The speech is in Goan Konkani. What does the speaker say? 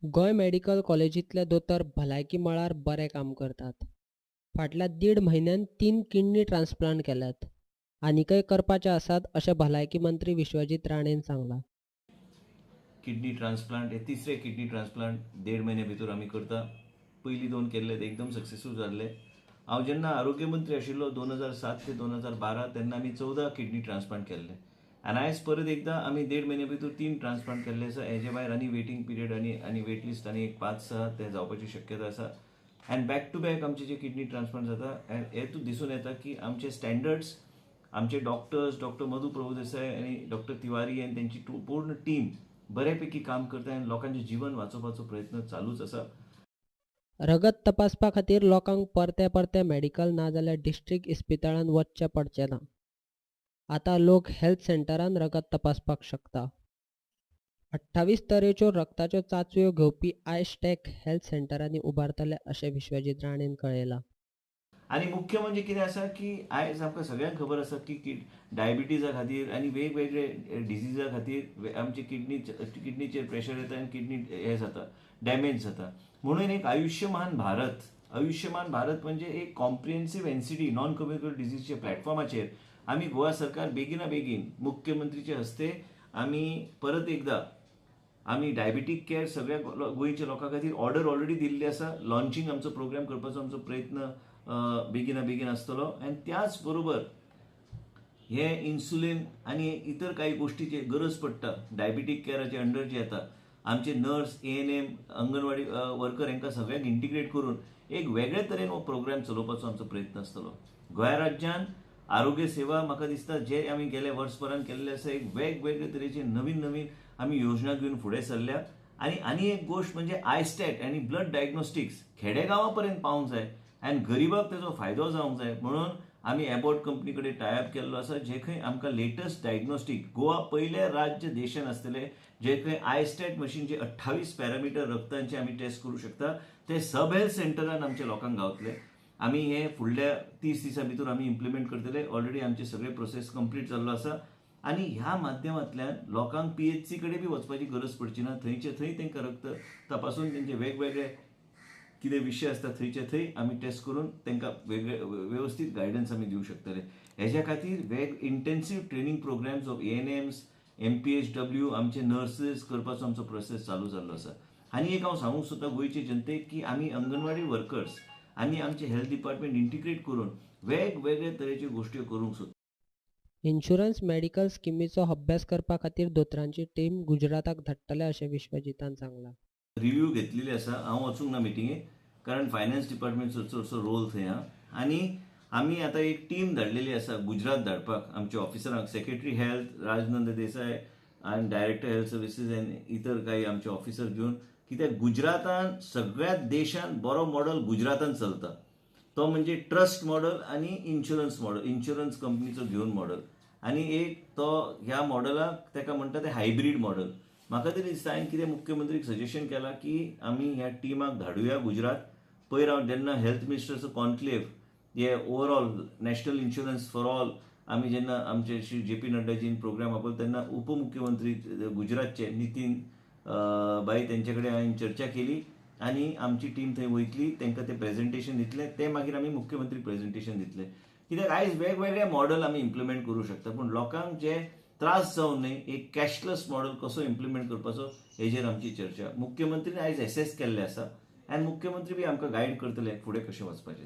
गोंय मेडिकल कॉलेजींतले दोतोर भलायकी मळार बरें काम करतात. फाटल्या दीड म्हयन्यांत 3 किडनी ट्रान्सप्लांट केल्यात. आनीकय करपाचे आसात अशें भलायकी मंत्री विश्वजीत राणेन सांगलां. किडनी ट्रान्सप्लांट हे तिसरे किडनी ट्रान्सप्लांट देड म्हयन्या भितर आमी करता. पयलीं 2 केल्ले ते एकदम सक्सेसफूल जाल्ले. हांव जेन्ना आरोग्य मंत्री आशिल्लो 2007 ते 2012 तेन्ना आमी 14 किडनी ट्रान्सप्लांट केल्ले आनी आयज परत एकदां आमी देड म्हयन्या भितर 3 ट्रान्सप्लांट केल्ले आसा. हेजे भायर आनी वेटींग पिरियड आनी वेट लिस्ट आनी एक 5-6 ते जावपाची शक्यता आसा. आनी बॅक टू बॅक आमचे जे किडनी ट्रान्सप्लांट जाता हे तूं दिसून येता की आमचे स्टँडर्ड्स, आमचे डॉक्टर्स, डॉक्टर मधू प्रभुदेसाय आनी डॉक्टर तिवारी आनी तेंची पूर्ण टीम बऱ्यापैकी काम करता आनी लोकांचें जीवन वाचोवपाचो प्रयत्न चालूच आसा. रगत तपासपा खातीर लोकांक परते परते मेडिकल नाजाल्यार डिस्ट्रिक्ट इस्पितळांत वचचें पडचें ना. आतां लोक हेल्थ सेंटरान रगत तपासपाक शकता. 28 तरेच्यो रगताच्यो चांचण्यो घेवपी आयस्टॅक हेल्थ सेंटरांनी उबारतले अशें विश्वजीत राणेन कळयलां. आनी मुख्य म्हणजे कितें आसा की आयज आमकां सगळ्यांक खबर आसा की डायबिटीजा खातीर आनी वेगवेगळे डिजीजा खातीर आमचे किडनीचेर प्रेशर येता आनी किडनी हे जाता, डॅमेज जाता. म्हणून एक आयुष्यमान भारत, आयुष्यमान भारत म्हणजे एक कॉम्प्रिहेन्सीव एनसीडी नॉन कम्युनिकेबल डिजीजच्या प्लॅटफॉर्माचेर आमी गोवा सरकार बेगिना बेगीन मुख्यमंत्रीचे हस्ते आमी परत एकदां आमी डायबिटीक केअर सगळ्या गोंयच्या लोकां खातीर ऑर्डर ऑलरेडी दिल्ली आसा. लॉन्चिंग आमचो प्रोग्राम करपाचो आमचो प्रयत्न बेगिना बेगीन आसतलो. आनी त्याच बरोबर हे इन्सुलीन आनी इतर काही गोष्टीची गरज पडटा डायबिटीक केअराचे अंडर जे येता, आमचे नर्स, ANM, anganwadi worker हांकां सगळ्यांक इंटिग्रेट करून एक वेगळे तरेन हो प्रोग्राम चलोवपाचो आमचो प्रयत्न आसतलो. गोंय राज्यान आरोग्य सेवा म्हाका दिसता जे आमी गेल्या वर्सभरान केल्ले आसा, एक वेगवेगळे तरेचे नवीन नवीन आमी योजना घेवन फुडें सरल्या. आनी आनी एक गोश्ट म्हणजे आयस्टॅट आनी ब्लड डायग्नोस्टिक्स खेडेगांवा पर्यंत पावूंक जाय आनी गरिबाक तेजो फायदो जावंक जाय म्हणून आमी एबॉट कंपनी कडेन टायअप केल्लो आसा, जे खंय आमकां लेटस्ट डायग्नोस्टीक, गोवा पयलें राज्य देशान आसतलें जे खंय आयस्टॅट मशीनचे 28 पॅरामिटर रक्तांचे आमी टेस्ट करूं शकता, ते सब हेल्थ सेंटरान आमच्या लोकांक गावतले. आमी हे फुडल्या 30 दिसां भितर आमी इम्प्लिमेंट करतले. ऑलरेडी आमचे सगळे प्रोसेस कंप्लीट जाल्लो आसा आनी ह्या माध्यमांतल्यान लोकांक PHC कडेन बी वचपाची गरज पडची ना. थंयचे थंय तांकां रक्त तपासून तेंचे वेगवेगळे कितें विशय आसता थंयचे थंय आमी टेस्ट करून तांकां वेगळे वेवस्थीत गायडन्स आमी दिवं शकतले. हेज्या खातीर intensive training programs of ANMs, MPHW, आमचे नर्सीस करपाचो आमचो प्रोसेस चालू जाल्लो आसा. आनी एक हांव सांगूंक सोदता गोंयचे जनतेक की आमी अंगणवाडी वर्कर्स आनी आमचे हेल्थ डिपार्टमेंट इंटिग्रेट करून वेगवेगळे तरेच्यो गोश्टी करूंक सोदता. इन्शुरन्स मेडिकल स्किमीचो अभ्यास करपा खातीर दोतोरांची टीम गुजराताक धाडटले अशें विश्वजीतान सांगलां. रिव्यू घेतलेली आसा. हांव वचूंक ना मिटिंगेक कारण फायनान्स डिपार्टमेंटचो चडसो रोल थंय आहा. आनी आमी आतां एक टीम धाडलेली आसा गुजरात धाडपाक आमच्या ऑफिसरांक, सेक्रेटरी हेल्थ राजनंद देसाय आनी डायरेक्टर हेल्थ सर्विसीस आनी इतर काही आमचे ऑफिसर घेवन, कित्याक गुजरातान सगळ्या देशान बरो मॉडल गुजरातान चलता, तो म्हणजे ट्रस्ट मॉडल आनी इन्शुरन्स मॉडल, इन्शुरन्स कंपनीचो घेवन मॉडल. आनी एक तो ह्या मॉडलाक ताका म्हणटा ते हायब्रीड मॉडल. म्हाका तरी दिसता हांवें कितें मुख्यमंत्रीक सजेशन केलां की आमी ह्या टिमाक धाडुया गुजरात. पयर हांव जेन्ना हेल्थ मिनिस्टरचो कॉन्क्लेव हे overall national insurance for all आमी जेन्ना आमचे श्री जे पी नड्डाजीन प्रोग्राम आपयलो तेन्ना उपमुख्यमंत्री गुजरातचे नितीन बाई तेंचे कडेन हांवें चर्चा केली आनी आमची टीम थंय वयतली, तांकां तें प्रेजेंटेशन दितले, तें मागीर आमी मुख्यमंत्री प्रेजेंटेशन दितले. कित्याक आयज वेगवेगळे मॉडल आमी इम्प्लिमेंट करूं शकता, पूण लोकांक जे त्रास जावं न्हय एक कॅशलेस मॉडल कसो इम्प्लिमेंट करपाचो हेजेर आमची चर्चा. मुख्यमंत्रीन आयज एसेस केल्लें आसा आनी मुख्यमंत्री बी आमकां गायड करतले फुडें कशें वचपाचें.